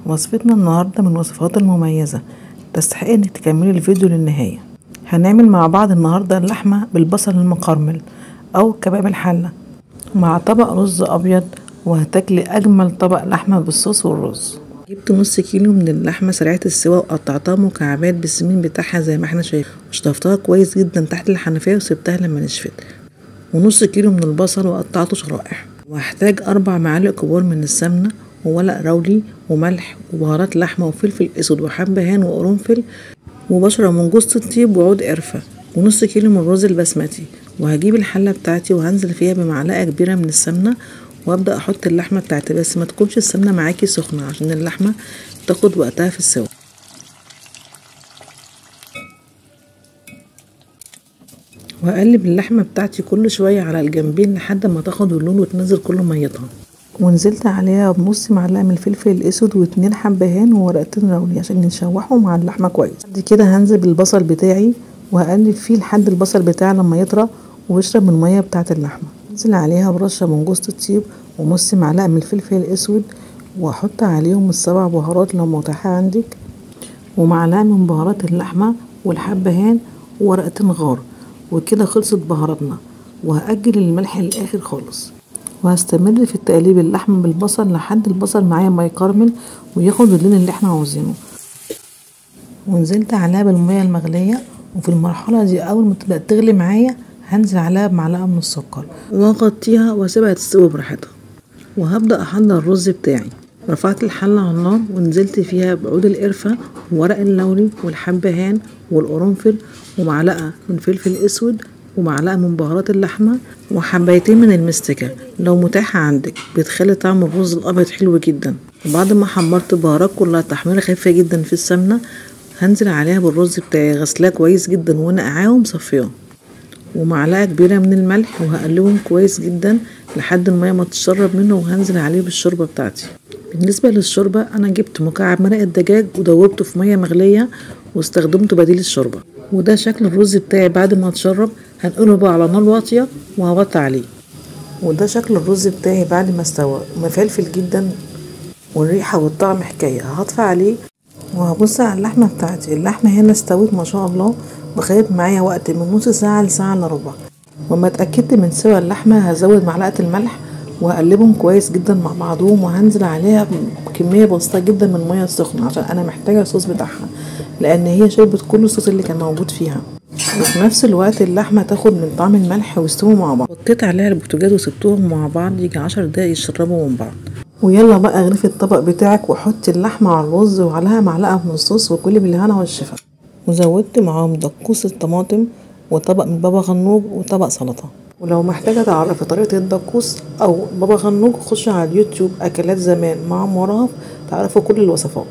وصفتنا النهاردة من الوصفات المميزة، تستحق انك تكملي الفيديو للنهاية. هنعمل مع بعض النهاردة اللحمة بالبصل المكرمل او كباب الحلة مع طبق رز ابيض، وهتاكلي اجمل طبق لحمة بالصوص والرز. جبت نص كيلو من اللحمة سريعة السوا وقطعتها مكعبات بالسمين بتاعها زي ما احنا شايفين، وشطفتها كويس جدا تحت الحنفية وسبتها لما نشفت. ونص كيلو من البصل وقطعته شرائح. وهحتاج 4 معالق كبار من السمنة وورق راولي وملح وبهارات لحمة وفلفل اسود وحبهان وقرنفل وبشرة من جوز الطيب وعود قرفة ونص كيلو من الرز البسمتي. وهجيب الحلة بتاعتي وهنزل فيها بمعلقة كبيرة من السمنة وابدأ احط اللحمة بتاعتي، بس ما تكونش السمنة معاكي سخنة عشان اللحمة تاخد وقتها في السوا. وهقلب اللحمة بتاعتي كل شوية على الجنبين لحد ما تاخد اللون وتنزل كل ميتها. ونزلت عليها بنص معلقة من الفلفل الاسود و2 حبهان وورقتين راولي عشان نشوحهم مع اللحمة كويس. بعد كده هنزل بالبصل بتاعي وهقلب فيه لحد البصل بتاعي لما يطرى ويشرب من المية بتاعة اللحمة. انزل عليها برشة من جوز الطيب ونص معلقة من الفلفل الاسود، واحط عليهم ال7 بهارات لو متاحة عندك، ومعلقة من بهارات اللحمة والحبهان وورقتين غار. وكده خلصت بهاراتنا. وهأجل الملح للآخر خالص، وهستمر في التقليب اللحم بالبصل لحد البصل معايا ما يكرمل وياخد اللون اللي احنا عاوزينه. ونزلت عليها بالمية المغلية، وفي المرحلة دي اول ما تبدأ تغلي معايا هنزل عليها بمعلقة من السكر واغطيها واسيبها تستوي براحتها. وهبدأ احضر الرز بتاعي. رفعت الحلة على النار ونزلت فيها بعود القرفة وورق اللوري والحبهان والقرنفل ومعلقة من فلفل اسود ومعلقة من بهارات اللحمة وحبايتين من المستكة لو متاحة عندك، بتخلي طعم الرز الابيض حلو جدا. وبعد ما حمرت البهارات كلها تحميرة خفيفة جدا في السمنة هنزل عليها بالرز بتاعي، غسلاه كويس جدا ونقعاه ومصفياه، ومعلقة كبيرة من الملح، وهقلبهم كويس جدا لحد المية ما تتشرب منه. وهنزل عليه بالشوربة بتاعتي. بالنسبة للشوربة انا جبت مكعب مرق الدجاج ودوبته في مية مغلية واستخدمته بديل الشوربة. وده شكل الرز بتاعي بعد ما اتشرب. هنقله بقى على نار واطية وهوطي عليه. وده شكل الرز بتاعي بعد ما استوى، مفلفل جدا والريحة والطعم حكاية. هطفي عليه وهبص على اللحمة بتاعتي. اللحمة هنا استوت ما شاء الله وخدت معايا وقت من نص ساعة لساعة الا ربع. وما اتأكدت من سوى اللحمة هزود معلقة الملح وهقلبهم كويس جدا مع بعضهم، وهنزل عليها بكمية بسيطة جدا من المية السخنة عشان انا محتاجة الصوص بتاعها، لان هي شربت كل الصوص اللي كان موجود فيها. وفي نفس الوقت اللحمة تاخد من طعم الملح ويستووا مع بعض. حطيت عليها البوتاجاز وسبتهم مع بعض يجي 10 دقايق يشربوا من بعض. ويلا بقى اغرفي الطبق بتاعك وحطي اللحمة على الرز وعليها معلقة من الصوص وكلي بالهنا والشفا. وزودت معاهم دقوس الطماطم وطبق من بابا غنوج وطبق سلطة. ولو محتاجة تعرفي طريقة الدقوس أو بابا غنوج خشي على اليوتيوب أكلات زمان مع مرهف تعرفوا كل الوصفات.